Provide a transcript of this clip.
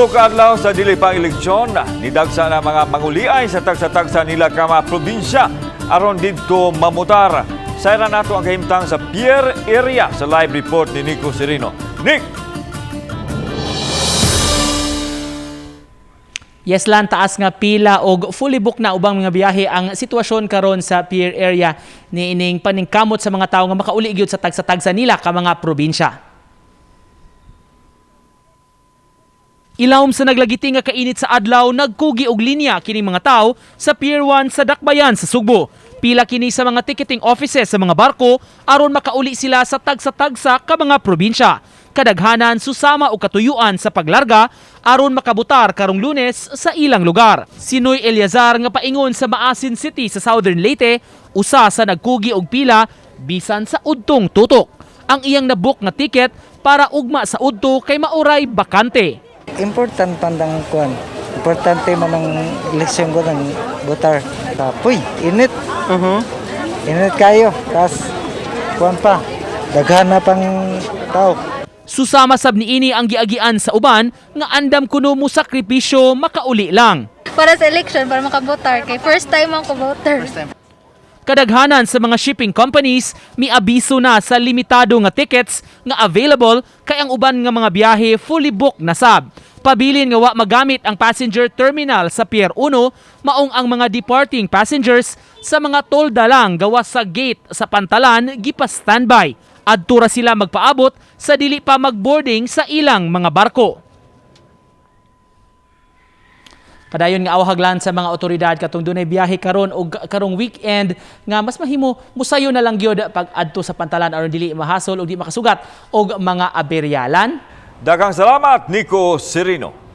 Tulo ka adlaw sa dili pang eleksyon, nidagsa na mga manguliay sa tagsa-tagsa nila ka mga probinsya aron didto mamutar. Sayran nato ang kahimtang sa Pier Area sa live report ni Nico Serino. Nick! Yes lan, taas nga pila og fully book na ubang mga biyahe ang sitwasyon karon sa pier area niining paningkamot sa mga tawo nga makauli gyud sa tagsa-tagsa nila ka mga probinsya. Ilawom sa naglagiti nga kainit sa adlaw, nagkugi og linya kining mga tawo sa Pier 1 sa Dakbayan sa Sugbo. Pila kini sa mga ticketing offices sa mga barko aron makauli sila sa tagsa-tagsa ka mga probinsya. Kadaghanan susama og katuyuan sa paglarga aron makabutar karong Lunes sa ilang lugar. Si Noy Eleazar nga paingon sa Maasin City sa Southern Leyte, usa sa nagkugi og pila bisan sa udtong tutok. Ang iyang nabook nga ticket para ugma sa udto kay mauray bakante. Important pandang kuan. Importante man ang eleksyon ko ng botar. Kapoy, init. Init kayo. Tas kuan pa. Daghan na pang tao. Susama sab niini ang giagian sa uban nga andam kuno mo sakripisyo makauli lang. Para sa election, para makabotar. Kay first time ako voter. Kadaghanan sa mga shipping companies miabiso na sa limitado nga tickets nga available kay ang uban nga mga biyahe fully booked na sab. Pabilin nga wa magamit ang passenger terminal sa Pier 1, maong ang mga departing passengers sa mga tolda lang gawas sa gate sa pantalan gipa standby. Adto ra sila magpaabot sa dili pa magboarding sa ilang mga barko. Padayon nga awhaglan sa mga otoridad katong dunay biyahe karon og karong weekend nga mas mahimo musayo na lang gyud pag adto sa pantalan aron dili mahasol og di makasugat og mga aberyalan. Daghang salamat, Nico Serino.